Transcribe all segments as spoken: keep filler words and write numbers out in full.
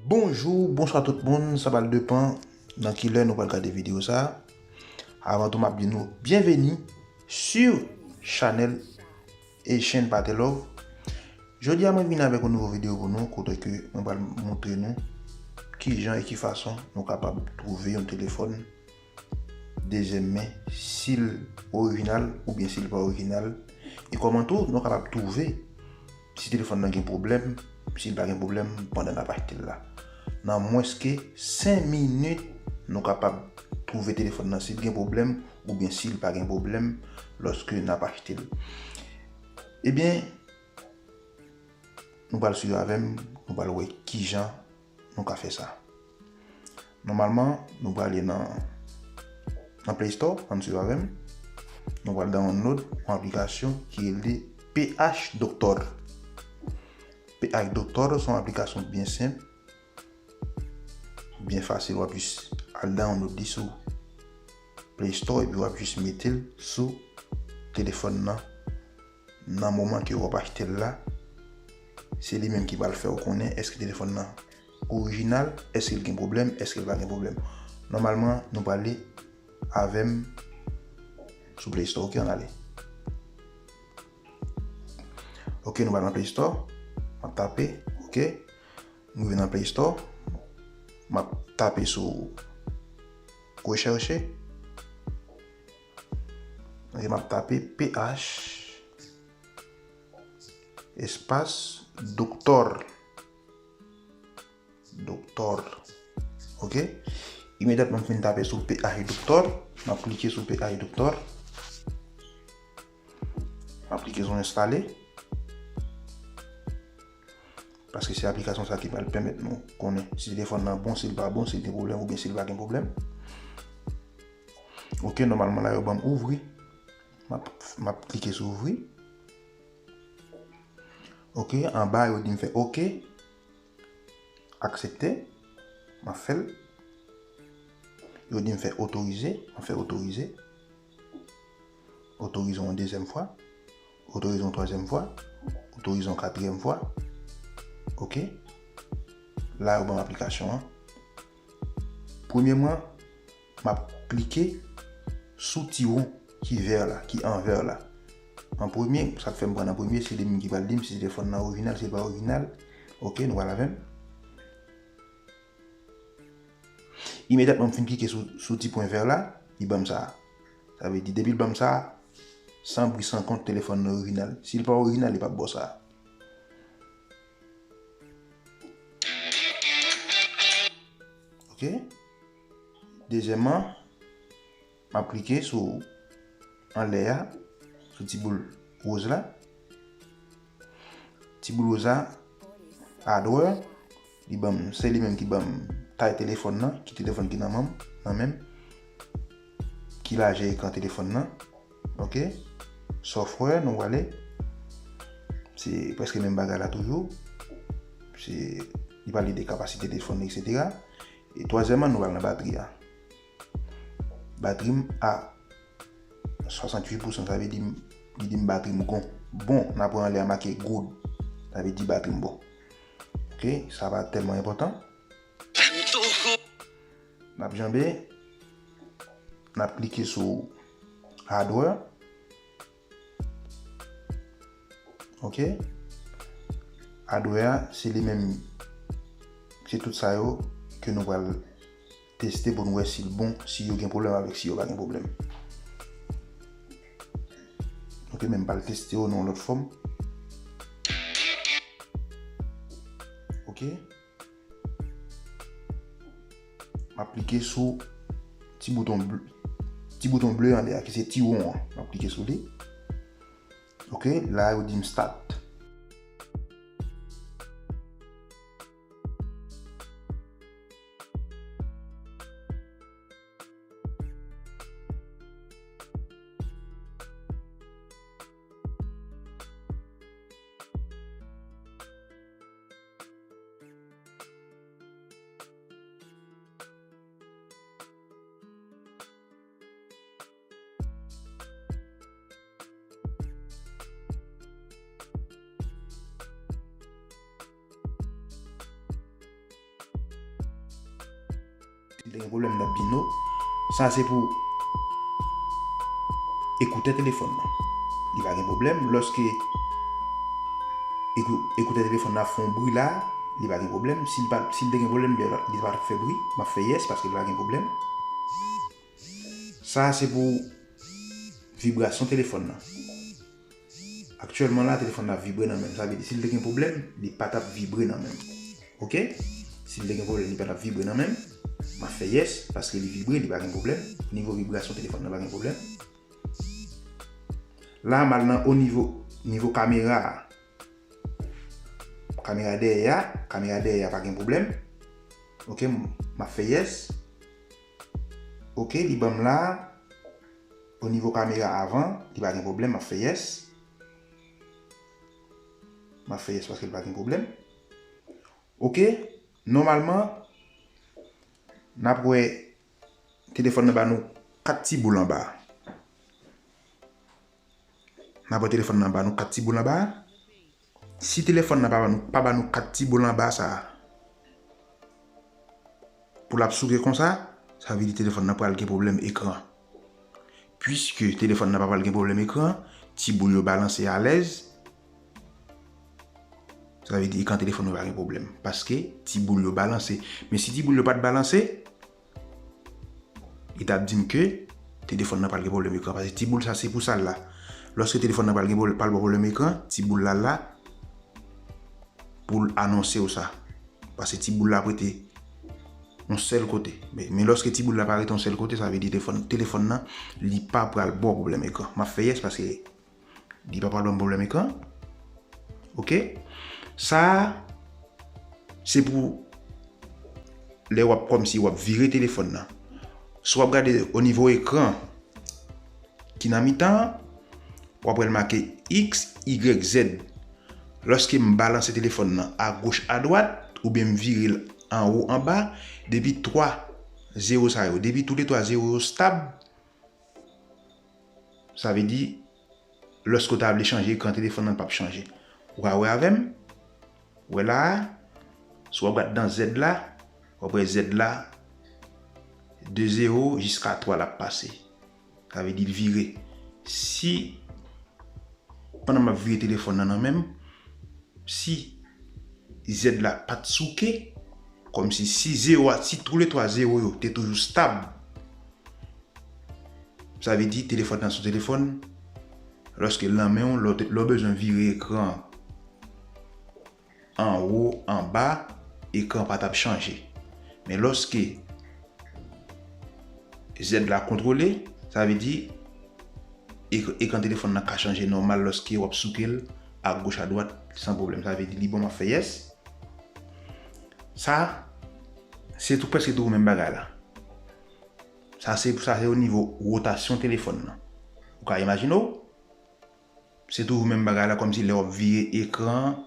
Bonjou, bonswa tout moun, sa pral depann nan ki lè nou pral gade videyo sa. Avan tou, m ap di nou byenveni sou chanèl e chèn Pate Love. Jodi a, mwen vin avèk yon nouvo videyo pou nou, kote ke mwen pral montre nou kijan e ki fason nou kapab twouve yon telefòn dezyèm men, si l orijinal oubyen si l pa orijinal, e kòman tou nou kapab twouve si telefòn nan gen pwoblèm, si l pa gen pwoblèm pandan n ap achte l la. Nan mwens ke senk minit, nou kapab twouve telefòn nan si l gen pwoblèm oubyen si l pa gen pwoblèm lòske n ap achte l. Ebyen, nou pral swiv avè m, nou pral wè kijan nou ka fè sa. Nòmalman, nou prale nan, nan Play Store, ann swiv avè m. Nou pral download yon aplikasyon ki rele P H Doctor. P H Doctor se yon aplikasyon byen senp, byen fasil, w ap jis al download li sou Play Store epi w ap jis mete l sou telefòn nan. Nan moman ke w ap achte l la, se li menm ki pral fè w konnen èske telefòn nan orijinal, èske l gen pwoblèm, èske l pa gen pwoblèm. Nòmalman, nou prale avè m sou Play Store, ok, ann ale. Ok, nou pral nan Play Store, m ap tape, ok, m rive nan Play Store, m ap tape sou rechèche, ok, m ap tape P H espas Doctor. Doctor. Ok? Imedyatman m fin tape sou P H Doctor, m ap klike sou P H Doctor. M ap klike sou enstale. Paske se aplikasyon sa ki pral pèmèt nou konnen si telefòn nan bon, si l pa bon, si l gen pwoblèm oubyen si l pa gen pwoblèm. Ok, nòmalman la yo ban m ouvri. M ap, m ap klike sou ouvri. Ok, anba yo di m fè ok. Aksepte. M ap fè l. Yo di m fè otorize. M ap fè otorize. Otorize yon dezyèm fwa. Otorize yon twazyèm fwa. Otorize yon katriyèm fwa. Ok. La yo ban m aplikasyon an. Premyèman, m ap klike sou ti won ki vè la, ki an vè la. An premye, sa k fè m pran an premye, se li menm ki pral di m si telefòn nan orijinal, si l pa orijinal. Ok, nou pral avè m. Imedyatman m fin klike sou, sou ti pwen vè la, li ban m sa. Sa vle di, depi l ban m sa, san bri, san kont, telefòn nan orijinal. Si l pa orijinal, li p ap ba w sa. Ok. Dezyèmman, m ap klike sou anlè a, sou ti boul woz la. Ti boul woz la, hardware, li ban m, se li menm ki ban m tay telefòn nan, ki telefòn ki nan men m, nan men m, ki lajè ekran telefòn nan. Ok. Software, nou prale. Se prèske menm bagay la toujou. Se, li pale de kapasite telefòn nan, etsetera. E twazyèmman, nou pral nan batri a. Batri m a swasanntuit pousan, sa vle di m, li di m batri m gon. Bon, nan pwen anlè a make good. Sa vle di batri m bon. Ok, sa pa tèlman enpòtan. N ap janbe, n ap klike sou hardware. Ok. Hardware a, se li menm, se tout sa yo ke nou pral teste pou nou wè si l bon, si yo gen pwoblèm avèk, si yo pa gen pwoblèm. Ok, men m pral teste yo nan yon lòt fòm. Ok. M ap klike sou ti bouton ble, ti bouton ble anlè a, ki se ti won an. M ap klike sou li. Ok, la yo di m start. Pwoblèm nan bino. Sa se pou ekoutè telefòn nan. Li pa gen pwoblèm. Lòske ekou- ekoutè telefòn nan ap fè yon bri la, li pa gen pwoblèm. Si l pa, si l te gen pwoblèm, li pa t ap fè bri. M ap fè yes paske li pa gen pwoblèm. Sa se pou vibrasyon telefòn nan. Aktyèlman la, telefòn nan ap vibre nan men m. Sa vle di, si l te gen pwoblèm, li pa t ap vibre nan men m. Oke? Si l te gen pwoblèm, li pa t ap vibre nan men m. M ap fè yes, paske li vibre, li pa gen pwoblèm. Nivo vibrasyon telefòn nan pa gen pwoblèm. La, m al nan o nivo, nivo kamera a. Kamera dèyè a, kamera dèyè a pa gen pwoblèm. Oke, m ap fè yes. Oke, li ban m la. O nivo kamera avan, li pa gen pwoblèm, m ap fè yes. M ap fè yes paske li pa gen pwoblèm. Oke, nòmalman, n ap wè telefòn nan ba nou kat ti boul anba. N ap wè telefòn nan ba nou kat ti boul anba. Si telefòn nan pa ba nou, pa ba nou kat ti boul anba sa a, pou l ap souke konsa, sa vle di telefòn nan pral gen pwoblèm ekran. Piske telefòn nan pa pral gen pwoblèm ekran, ti boul yo balanse alèz, sa vle di ekran telefòn nan pa gen pwoblèm. Paske ti boul yo balanse. Men si ti boul yo pa t balanse, li t ap di m ke telefòn nan pral gen pwoblèm ekran. Paske ti boul sa se pou sa l la. Lòske telefòn nan pral gen pwoblèm, pral gen pwoblèm ekran, ti boul la la pou l anonse w sa. Paske ti boul la ap rete yon sèl kote. Men, men lòske ti boul la pa rete yon sèl kote, sa vle di telefòn, telefòn nan, li pa pral ba w pwoblèm ekran. M ap fè yes paske li pa pral ban m pwoblèm ekran. Oke? Sa a, se pou lè w ap kòmsi w ap vire telefòn nan. Si w ap gade o nivo ekran ki nan mitan an, w ap wè l make X, Y, Z. Lòske m balanse telefòn nan agoch, adwat, oubyen m vire l anwo, anba, depi twa zewo sa yo, depi toulètwa zewo yo stab, sa vle di, lòske w ta vle chanje ekran telefòn nan, l p ap chanje. Ou ka wè avè m? Ou wè la a? Si w ap gad nan Z la, w ap wè Z la, de zewo jiska twa l ap pase. Sa vle di l vire. Si, pandan m ap vire telefòn nan nan men m, si Z la pa t souke, kòmsi si zewo a, si toulètwa zewo yo te toujou stab, sa vle di telefòn nan se yon telefòn, lòske l nan men w, lè w te, lè w bezwen vire ekran anwo, anba, ekran pa t ap chanje. Men lòske Z la kontwole, sa vle di ek-, ekran telefòn nan ka chanje nòmal lòske w ap souke l agoch, adwat, san pwoblèm. Sa vle di li bon, m ap fè yes. Sa, se tou, prèske tou menm bagay la. Sa se, sa se o nivo wotasyon telefòn nan. Ou ka imajine w? Se toujou menm bagay la, kòmsi lè w ap vire ekran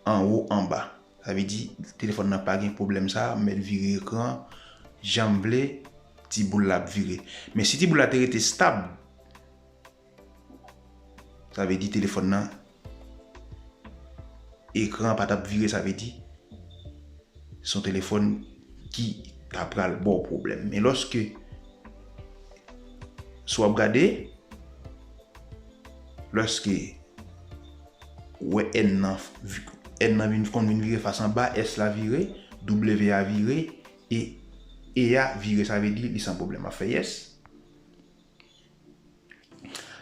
anwo, anba. Sa vle di, telefòn nan pa gen pwoblèm sa, m mèt vire ekran jan m vle, ti boul la ap vire. Men si ti boul la te rete stab, sa vle di telefòn nan, ekran pa t ap vire, sa vle di se yon telefòn ki ta pral ba w pwoblèm. Men lòske, si w ap gade, lòske w wè N nan, N nan vin, konn vin vire fas anba, S la vire, W a vire, e E a vire, sa vle di li san pwoblèm. M ap fè yes.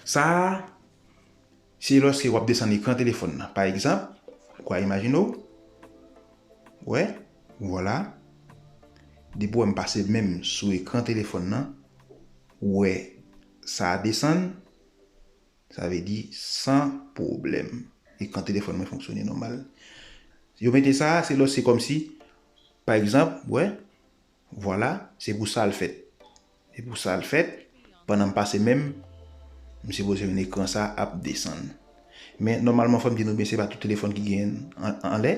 Sa a, se lòske w ap desann ekran telefòn nan. Pa egzanp, ou ka imajine w, wè, vwala. Depi w wè m pase men m sou ekran telefòn nan, ou wè sa a desann, sa vle di san pwoblèm. Ekran telefòn mwen fonksyone nòmal. Yo mete sa a, se lòske kòmsi, pa egzanp, wè, vwala, se pou sa l fèt. Se pou sa l fèt, pandan m pase men m, m sipoze jwenn ekran sa ap desann. Men nòmalman, fò m di nou byen, se pa tout telefòn ki genyen an, anlè,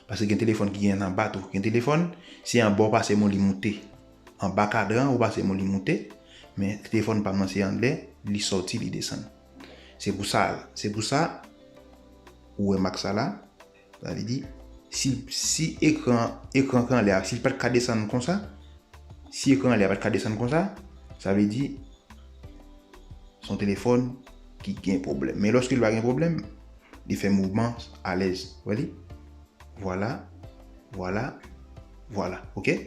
paske gen telefòn ki genyen anba tou. Gen telefòn, se anba w pase men w li moute. Anba kadran, ou pase men w li moute, men telefòn pa m nan se anlè, li sòti, li desann. Se pou sa, se pou sa, ou wè mak sa la, sa vle di, si, si ekran, ekran k anlè a, si l pa t ka desann konsa, Si ekran an li a pa t ka desann konsa, sa vle di se yon telefòn ki gen pwoblèm. Men lòske li pa gen pwoblèm, li fè mouvman alèz. Wè li? Vwala, vwala, vwala. Oke?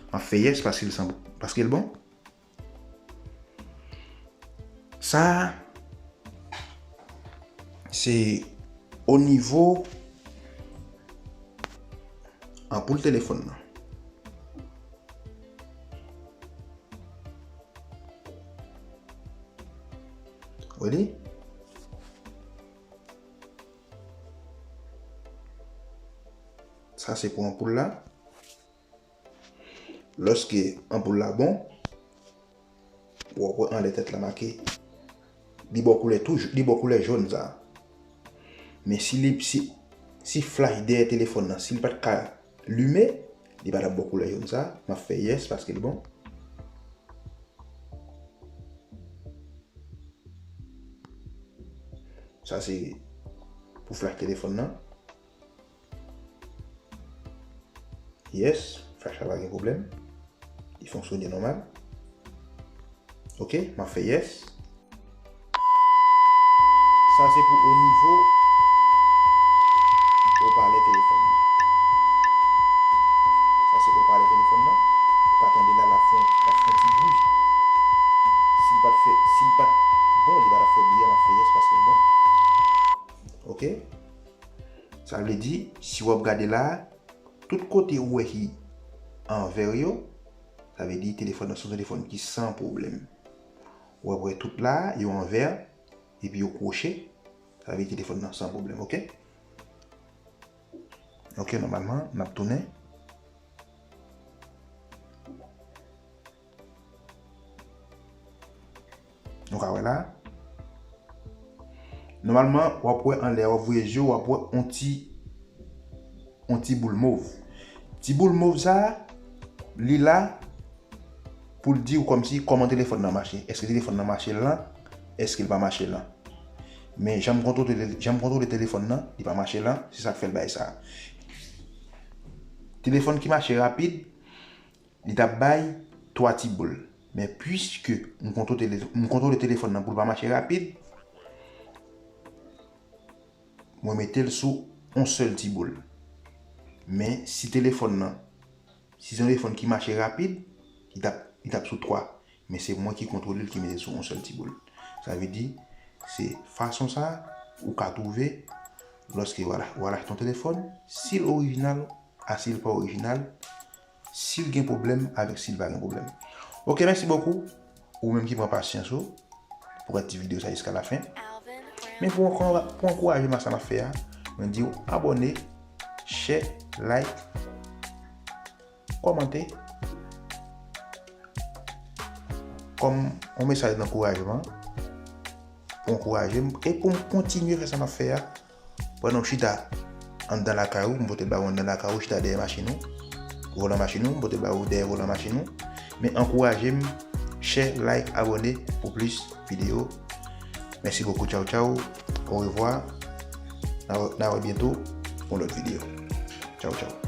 M ap fè yes paske l san, paske l bon. Sa a, se o nivo anpoul telefòn nan. Wè li? Sa se pou anpoul la. Lòske anpoul la bon, w ap wè anlè tèt la make. Li ba w koulè toujou, li ba w koulè jòn sa. Men si li, si, si flach dèyè telefòn nan, si l pa t ka limen, li pa t ap ba w koulè jòn sa. M ap fè yes paske l bon. Sa se pou flach telefòn nan. Yes, flach la pa gen pwoblèm. Li fonksyone nòmal. Oke, m ap fè yes. Sa se pou o nivo opalè telefòn nan. Sa se opalè telefòn nan. Ou ka tande la, l ap fè, l ap fè yon ti bri. Si l pa t fè, si l pa t bon, li pa t ap fè bri a, m ap fè yes paske l bon. Oke? Sa vle di, si w ap gade la, tout kote ou wè ki an vè yo, sa vle di telefòn nan se yon telefòn ki san pwoblèm. W ap wè tout la, yo an vè, epi yo kwoche, sa vle di telefòn nan san pwoblèm, oke? Oke, nòmalman, n ap tounen. Nou ka wè la. Nòmalman, w ap wè anlè, w ap voye zye w, w ap wè on ti, on ti boul mov. Ti boul mov sa a, li la pou l di w kòmsi kòman telefòn nan mache. Èske telefòn nan mache lan? Èske l pa mache lan? Men jan m kontwole, jan m kontwole telefòn nan, li pa mache lan, se sa k fè l bay sa. Telefòn ki mache rapid, li t ap bay twa ti boul. Men piske m kontwole, m kontwole telefòn nan pou l pa mache rapid, mwen mete l sou on sèl ti boul. Men si telefòn nan, si se yon telefòn ki mache rapid, li t ap, li t ap sou twa. Men se mwen ki kontwole l, ki mete l sou on sèl ti boul. Sa vle di, se fason sa ou ka twouve lòske w al, w al achte yon telefòn, si l orijinal, a si l pa orijinal, si l gen pwoblèm avèk si l pa gen pwoblèm. Oke, mèsi bokou. Ou menm ki pran pasyans ou pou gade ti videyo sa jiska lafen. Men pou ankora-, pou ankouraje m a sa m ap fè a, mwen di w abòne, share, like, kòmante. Kòm yon mesaj dankourajman, pou ankouraje m e pou m kontinye fè sa m ap fè a. Pandan w chita anndan lakay ou, m pote l ba ou anndan lakay ou, chita dèyè machin ou, volan machin ou, m pote l ba ou dèyè volan machin ou. Men ankouraje m, share, like, abòne pou plis videyo. Mèsi bokou, tchaw, tchaw, orevwa. N a, n a wè byento pou yon lòt videyo. Tchaw, tchaw.